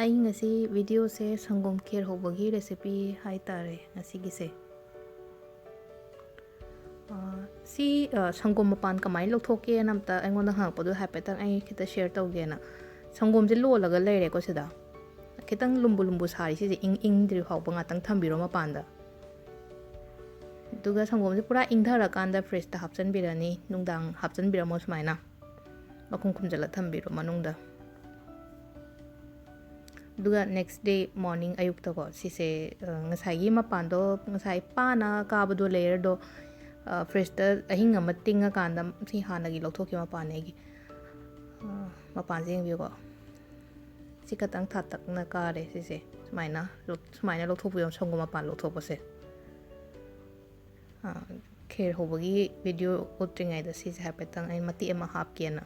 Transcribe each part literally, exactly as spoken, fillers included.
ꯑꯩ ꯉꯁꯤ ꯚꯤꯗꯤꯑꯣꯁꯦ ꯁꯪꯒꯣꯝ ꯈꯦꯔ ꯍꯧꯕꯒꯤ ꯔꯦꯁꯤꯄꯤ ꯍꯥꯏꯇꯥꯔꯦ ꯉꯁꯤꯒꯤꯁꯦ꯫ ꯑꯥ, ꯁꯤ, ꯑꯥ, ꯁꯪꯒꯣꯝ ꯃꯄꯥꯟ ꯀꯃꯥꯏꯅ ꯂꯧꯊꯣꯛꯀꯦꯅ ꯑꯝꯇ ꯑꯩꯉꯣꯟꯗ ꯍꯪꯉꯛꯄꯗꯣ ꯍꯥꯏꯐꯦꯠꯇꯪ ꯑꯩ ꯈꯤꯇ ꯁꯤꯌꯔ ꯇꯧꯒꯦꯅ꯫ ꯁꯪꯒꯣꯝꯁꯦ ꯂꯣꯜꯂꯒ ꯂꯩꯔꯦꯀꯣ ꯁꯤꯗ꯫ ꯈꯤꯇꯪ ꯂꯨꯝꯕꯨ ꯂꯨꯝꯕꯨ ꯁꯥꯔꯤ ꯁꯤꯁꯦ ꯏꯪ ꯏꯪꯗ꯭ꯔꯤ ꯐꯥꯎꯕ ꯉꯥꯛꯇꯪ ꯊꯝꯕꯤꯔꯣ ꯃꯄꯥꯟꯗ꯫ ꯑꯗꯨꯒ ꯁꯪꯒꯣꯝꯁꯦ ꯄꯨꯔꯥ ꯏꯪꯊꯔꯀꯥꯟꯗ ꯐ꯭ꯔꯤꯖꯇ ꯍꯥꯞꯆꯤꯟꯕꯤꯔꯅꯤ꯫ ꯅꯨꯡꯗꯥꯡ ꯍꯥꯞꯆꯤꯟꯕꯤꯔꯝꯃꯣ ꯁꯨꯃꯥꯏꯅ꯫ ꯃꯈꯨꯝ ꯈꯨꯝꯖꯤꯜꯂ ꯊꯝꯕꯤꯔꯣ ꯃꯅꯨꯡꯗ꯫ ꯑꯗꯨꯒ next day morning ꯑꯌꯨꯛꯇꯀꯣ ꯁꯤꯁꯦ, ꯑ, ꯉꯁꯥꯏꯒꯤ ꯃꯄꯥꯟꯗꯣ, ꯉꯁꯥꯏ ꯄꯥꯅ ꯀꯥꯕꯗꯣ ꯂꯦꯌꯔꯗꯣ, ꯑ, ꯐ꯭ꯔꯤꯖꯇ ꯑꯍꯤꯡ ꯑꯃ ꯇꯤꯡꯉꯀꯥꯟꯗ ꯁꯤ ꯍꯥꯟꯅꯒꯤ ꯂꯧꯊꯣꯛꯈꯤꯕ ꯃꯄꯥꯟꯅꯦ ꯑꯩꯒꯤ꯫ ꯑ, ꯃꯄꯥꯟꯁꯦ ꯌꯦꯡꯕꯤꯌꯨꯀꯣ꯫ ꯁꯤ ꯈꯇꯪ ꯊꯥꯇꯛꯅ ꯀꯥꯔꯦ ꯁꯤꯁꯦ꯫ ꯁꯨꯃꯥꯏꯅ ꯂꯧ-, ꯁꯨꯃꯥꯏꯅ ꯂꯧꯊꯣꯛꯄꯤꯌꯣ ꯁꯪꯒꯣꯝ ꯃꯄꯥꯟ ꯂꯧꯊꯣꯛꯄꯁꯦ꯫ ꯑ, ꯈꯦꯔ ꯍꯧꯕꯒꯤ ꯚꯤꯗꯤꯑꯣ ꯎꯠꯇ꯭ꯔꯤꯉꯩꯗ ꯁꯤꯁꯦ ꯍꯥꯏꯐꯦꯠꯇꯪ ꯑꯩ ꯃꯇꯦꯛ ꯑꯃ ꯍꯥꯞꯀꯦꯅ꯫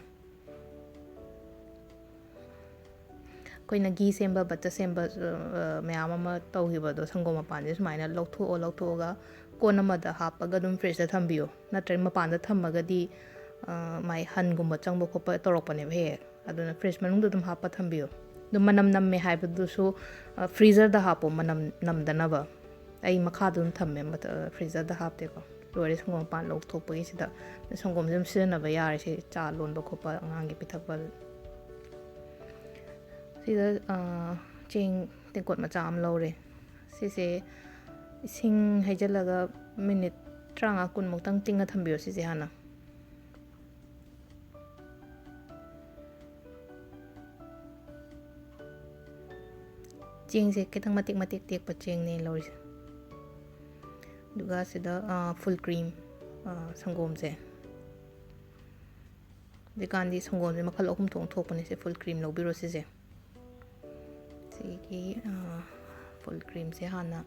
ꯑꯩꯈꯣꯏꯅ ꯘꯤ ꯁꯦꯝꯕ, ꯕꯠꯇ ꯁꯦꯝꯕ, ꯑ, ꯃꯌꯥꯝ ꯑꯃ ꯇꯧꯈꯤꯕꯗꯣ, ꯁꯪꯒꯣꯝ ꯃꯄꯥꯟꯁꯦ ꯁꯨꯃꯥꯏꯅ ꯂꯧꯊꯣꯛꯑꯣ, ꯂꯧꯊꯣꯛꯑꯒ ꯀꯣꯟ ꯑꯃꯗ ꯍꯥꯞꯄꯒ ꯑꯗꯨꯝ ꯐ꯭ꯔꯤꯖꯇ ꯊꯝꯕꯤꯌꯣ꯫ ꯅꯠꯇ꯭ꯔꯒ ꯃꯄꯥꯟꯗ ꯊꯝꯃꯒꯗꯤ, ꯑ, ꯃꯥꯏ ꯍꯟꯒꯨꯝꯕ ꯆꯪꯕ ꯈꯣꯠꯄ ꯇꯧꯔꯛꯄꯅꯦꯕ ꯍꯦꯛ ꯍꯦꯛ꯫ ꯑꯗꯨꯅ ꯐ꯭ꯔꯤꯖ ꯃꯅꯨꯡꯗ ꯑꯗꯨꯝ ꯍꯥꯞꯄ ꯊꯝꯕꯤꯌꯣ꯫ ꯑꯗꯨ ꯃꯅꯝ ꯅꯝꯃꯦ ꯍꯥꯏꯕꯗꯨꯁꯨ, ꯑ, ꯐ꯭ꯔꯤꯖꯔꯗ ꯍꯥꯞꯄꯣ, ꯃꯅꯝ ꯅꯝꯗꯅꯕ꯫ ꯑꯩ ꯃꯈꯥꯗ ꯑꯗꯨꯝ ꯊꯝꯃꯦ, ꯃꯊ-, ꯐ꯭ꯔꯤꯖꯔꯗ ꯍꯥꯞꯇꯦꯀꯣ꯫ ꯂꯣꯏꯔꯦ ꯁꯪꯒꯣꯝ ꯃꯄꯥꯟ ꯂꯧꯊꯣꯛꯄꯒꯤ꯫ ꯁꯤꯗ ꯁꯪꯒꯣꯝꯁꯦ ꯑꯗꯨꯝ ꯁꯤꯖꯤꯟꯅꯕ ꯌꯥꯔꯦ, ꯁꯤ ꯆꯥ ꯂꯣꯟꯕ ꯈꯣꯠꯄ, ꯑꯉꯥꯡꯒꯤ ꯄꯤꯊꯛꯄ꯫ ꯁꯤꯗ, ꯑ, ꯆꯦꯡ ꯇꯦꯡꯀꯣꯠ ꯃꯆꯥ ꯑꯃ ꯂꯧꯔꯦ꯫ ꯁꯤꯁꯦ ꯏꯁꯤꯡ ꯍꯩꯖꯤꯜꯂꯒ ꯃꯤꯅꯤꯠ ꯇꯔꯥꯃꯉꯥ ꯀꯨꯟꯃꯨꯛꯇꯪ ꯇꯤꯡꯉ ꯊꯝꯕꯤꯔꯣ ꯁꯤꯁꯦ ꯍꯥꯟꯅ꯫ ꯆꯦꯡꯁꯦ ꯈꯤꯇꯪ ꯃꯇꯦꯛ ꯃꯇꯦꯛ ꯇꯦꯛꯄ ꯆꯦꯡꯅꯦ ꯂꯧꯔꯤꯁꯦ꯫ ꯑꯗꯨꯒ ꯁꯤꯗ, ꯑ, ꯐꯨꯜ ꯀ꯭ꯔꯤꯝ, ꯑ, ꯁꯪꯒꯣꯝꯁꯦ꯫ ꯍꯧꯖꯤꯛꯀꯥꯟꯗꯤ ꯁꯪꯒꯣꯝꯁꯦ ꯃꯈꯜ ꯑꯍꯨꯝ ꯊꯣꯛꯅ ꯊꯣꯛꯄꯅꯦ꯫ ꯁꯦ ꯐꯨꯜ ꯀ꯭ꯔꯤꯝ ꯂꯧꯕꯤꯔꯣ ꯁꯤꯁꯦ꯫ ꯁꯤꯒꯤ, ꯑ, ꯐꯨꯜ ꯀ꯭ꯔꯤꯝꯁꯦ ꯍꯥꯟꯅ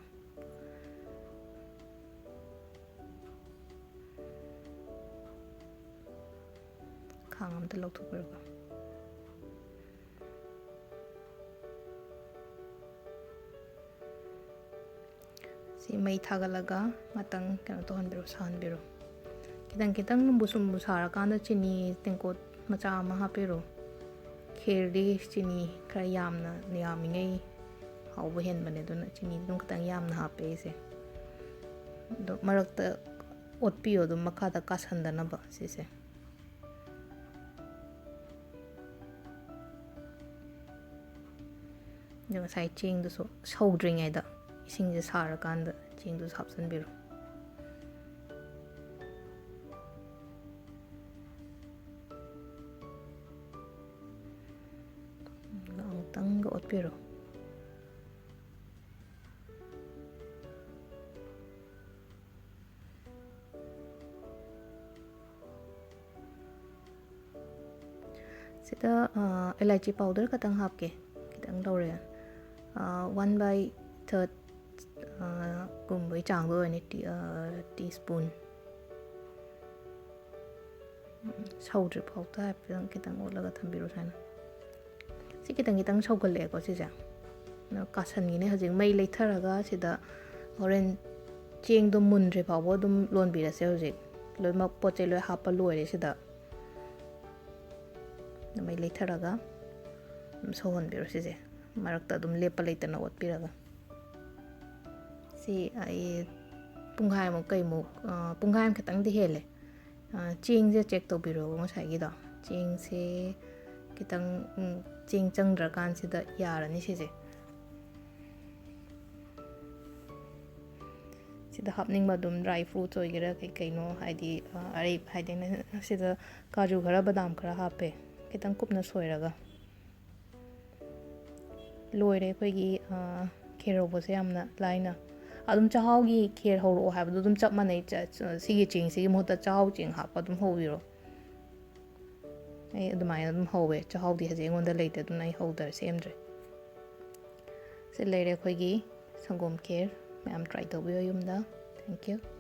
ꯈꯥꯡ ꯑꯝꯗ ꯂꯧꯊꯣꯛꯄꯤꯔꯒ꯫ ꯁꯤ ꯃꯩ ꯊꯥꯒꯠꯂꯒ ꯉꯥꯛꯇꯪ ꯀꯩꯅꯣ ꯇꯧꯍꯟꯕꯤꯔꯣ, ꯁꯥꯍꯟꯕꯤꯔꯣ꯫ ꯈꯤꯇꯪ ꯈꯤꯇꯪ ꯂꯨꯝꯕꯨ ꯁꯨꯝꯕꯨ ꯁꯥꯔꯀꯥꯟꯗ ꯆꯤꯅꯤ ꯇꯦꯡꯀꯣꯠ ꯃꯆꯥ ꯑꯃ ꯍꯥꯞꯄꯤꯔꯣ꯫ ꯈꯦꯔꯗꯤ ꯆꯤꯅꯤ ꯈꯔ ꯌꯥꯝꯅ, ꯌꯥꯝꯃꯤꯉꯩ ꯍꯥꯎꯕ ꯍꯦꯟꯕꯅꯦ, ꯑꯗꯨꯅ ꯆꯤꯅꯤꯗꯤ ꯑꯗꯨꯝ ꯈꯤꯇꯪ ꯌꯥꯝꯅ ꯍꯥꯞꯄꯦ ꯑꯩꯁꯦ꯫ ꯑꯗꯣ ꯃꯔꯛꯇ ꯑꯣꯠꯄꯤꯌꯣ, ꯑꯗꯨꯝ ꯃꯈꯥꯗ ꯀꯥꯁꯟꯗꯅꯕ ꯁꯤꯁꯦ꯫ ꯑꯗꯣ ꯉꯁꯥꯏ ꯆꯦꯡꯗꯨꯁꯨ ꯁꯧꯗ꯭ꯔꯤꯉꯩꯗ, ꯏꯁꯤꯡꯁꯦ ꯁꯥꯔꯀꯥꯟꯗ ꯆꯦꯡꯗꯨꯁꯨ ꯍꯥꯞꯆꯤꯟꯕꯤꯔꯣ꯫ ꯑꯃꯨꯛꯇꯪꯒ ꯑꯣꯠꯄꯤꯔꯣ꯫ ꯁꯤꯗ, ꯑ, ꯏꯂꯥꯏꯆꯤ powder ꯈꯛꯇꯪ ꯍꯥꯞꯀꯦ꯫ ꯈꯤꯇꯪ ꯂꯧꯔꯦ꯫ ꯑ, one by third, ꯑ, ꯒꯨꯝꯕꯒꯤ ꯆꯥꯡꯗ ꯑꯣꯏꯔꯅꯤ, tea, ꯑ, teaspoon꯫ ꯎꯝ, ꯁꯧꯗ꯭ꯔꯤ ꯐꯥꯎꯗ ꯍꯥꯏꯐꯦꯠꯇꯪ ꯈꯤꯇꯪ ꯑꯣꯠꯂꯒ ꯊꯝꯕꯤꯔꯣ ꯁꯨꯃꯥꯏꯅ꯫ ꯁꯤ ꯈꯤꯇꯪ ꯈꯤꯇꯪ ꯁꯧꯒꯠꯂꯛꯑꯦꯀꯣ ꯁꯤꯁꯦ꯫ ꯑꯗꯣ ꯀꯥꯁꯟꯈꯤꯅꯤ꯫ ꯍꯧꯖꯤꯛ ꯃꯩ ꯂꯩꯊꯔꯒ ꯁꯤꯗ ꯍꯣꯔꯦꯟ ꯆꯦꯡꯗꯣ ꯃꯨꯟꯗ꯭ꯔꯤ ꯐꯥꯎꯕ ꯑꯗꯨꯝ ꯂꯣꯟꯕꯤꯔꯁꯦ ꯍꯧꯖꯤꯛ꯫ ꯂꯣꯏꯅꯃꯛ ꯄꯣꯠ ꯆꯩ ꯂꯣꯏ ꯍꯥꯞꯄ ꯂꯣꯏꯔꯦ ꯁꯤꯗ꯫ ꯑꯗꯨ ꯃꯩ ꯂꯩꯊꯔꯒ ꯑꯗꯨꯝ ꯁꯧꯍꯟꯕꯤꯔꯣ ꯁꯤꯁꯦ꯫ ꯃꯔꯛꯇ ꯑꯗꯨꯝ ꯂꯦꯞꯄ ꯂꯩꯇꯅ ꯑꯣꯠꯄꯤꯔꯒ꯫ ꯁꯤ ꯑꯩ ꯄꯨꯡꯈꯥꯏꯃꯨꯛ ꯀꯩꯃꯨꯛ, ꯑ, ꯄꯨꯡꯈꯥꯏꯃꯨꯛ ꯈꯤꯇꯪꯗꯤ ꯍꯦꯜꯂꯦ꯫ ꯑ, ꯆꯦꯡꯁꯦ check ꯇꯧꯕꯤꯔꯣꯕ ꯉꯁꯥꯏꯒꯤꯗꯣ꯫ ꯆꯦꯡꯁꯦ ꯈꯤꯇꯪ, ꯎꯝ, ꯆꯦꯡ ꯆꯪꯗ꯭ꯔꯀꯥꯟꯁꯤꯗ ꯌꯥꯔꯅꯤ ꯁꯤꯁꯦ꯫ ꯁꯤꯗ ꯍꯥꯞꯅꯤꯡꯕ ꯑꯗꯨꯝ dry fruits ꯑꯣꯏꯒꯦꯔꯥ ꯀꯩ ꯀꯩꯅꯣ, ꯍꯥꯏꯗꯤ, ꯑ, ꯑꯔꯩ-, ꯍꯥꯏꯗꯤ ꯅ-, ꯁꯤꯗ ꯀꯥꯖꯨ ꯈꯔ ꯕꯗꯥꯝ ꯈꯔ ꯍꯥꯞꯄꯦ, ꯈꯤꯇꯪ ꯀꯨꯞꯅ ꯁꯣꯏꯔꯒ꯫ ꯂꯣꯏꯔꯦ ꯑꯩꯈꯣꯏꯒꯤ, ꯑ, ꯈꯦꯔ ꯍꯧꯕꯁꯦ ꯌꯥꯝꯅ ꯂꯥꯏꯅ꯫ ꯑꯗꯨꯝ ꯆꯥꯛꯍꯥꯎꯒꯤ ꯈꯦꯔ ꯍꯧꯔꯛꯑꯣ ꯍꯥꯏꯕꯗꯣ ꯑꯗꯨꯝ ꯆꯞ ꯃꯥꯟꯅꯩ꯫ ꯆ-, ꯆ-, ꯁꯤꯒꯤ ꯆꯦꯡꯁꯤꯒꯤ ꯃꯍꯨꯠꯇ ꯆꯥꯛꯍꯥꯎ ꯆꯦꯡ ꯍꯥꯞꯄ ꯑꯗꯨꯝ ꯍꯧꯕꯤꯔꯣ꯫ ꯑꯩ ꯑꯗꯨꯃꯥꯏꯅ ꯑꯗꯨꯝ ꯍꯧꯋꯦ꯫ ꯆꯥꯛꯍꯥꯎꯗꯤ ꯍꯧꯖꯤꯛ ꯑꯩꯉꯣꯟꯗ ꯂꯩꯇꯦ, ꯑꯗꯨꯅ ꯑꯩ ꯍꯧꯗꯔꯦ, ꯁꯦꯝꯗ꯭ꯔꯦ꯫ ꯁꯤ ꯂꯩꯔꯦ ꯑꯩꯈꯣꯏꯒꯤ ꯁꯪꯒꯣꯝ ꯈꯦꯔ꯫ ꯃꯌꯥꯝ try ꯇꯧꯕꯤꯌꯣ ꯌꯨꯝꯗ꯫ Thank you꯫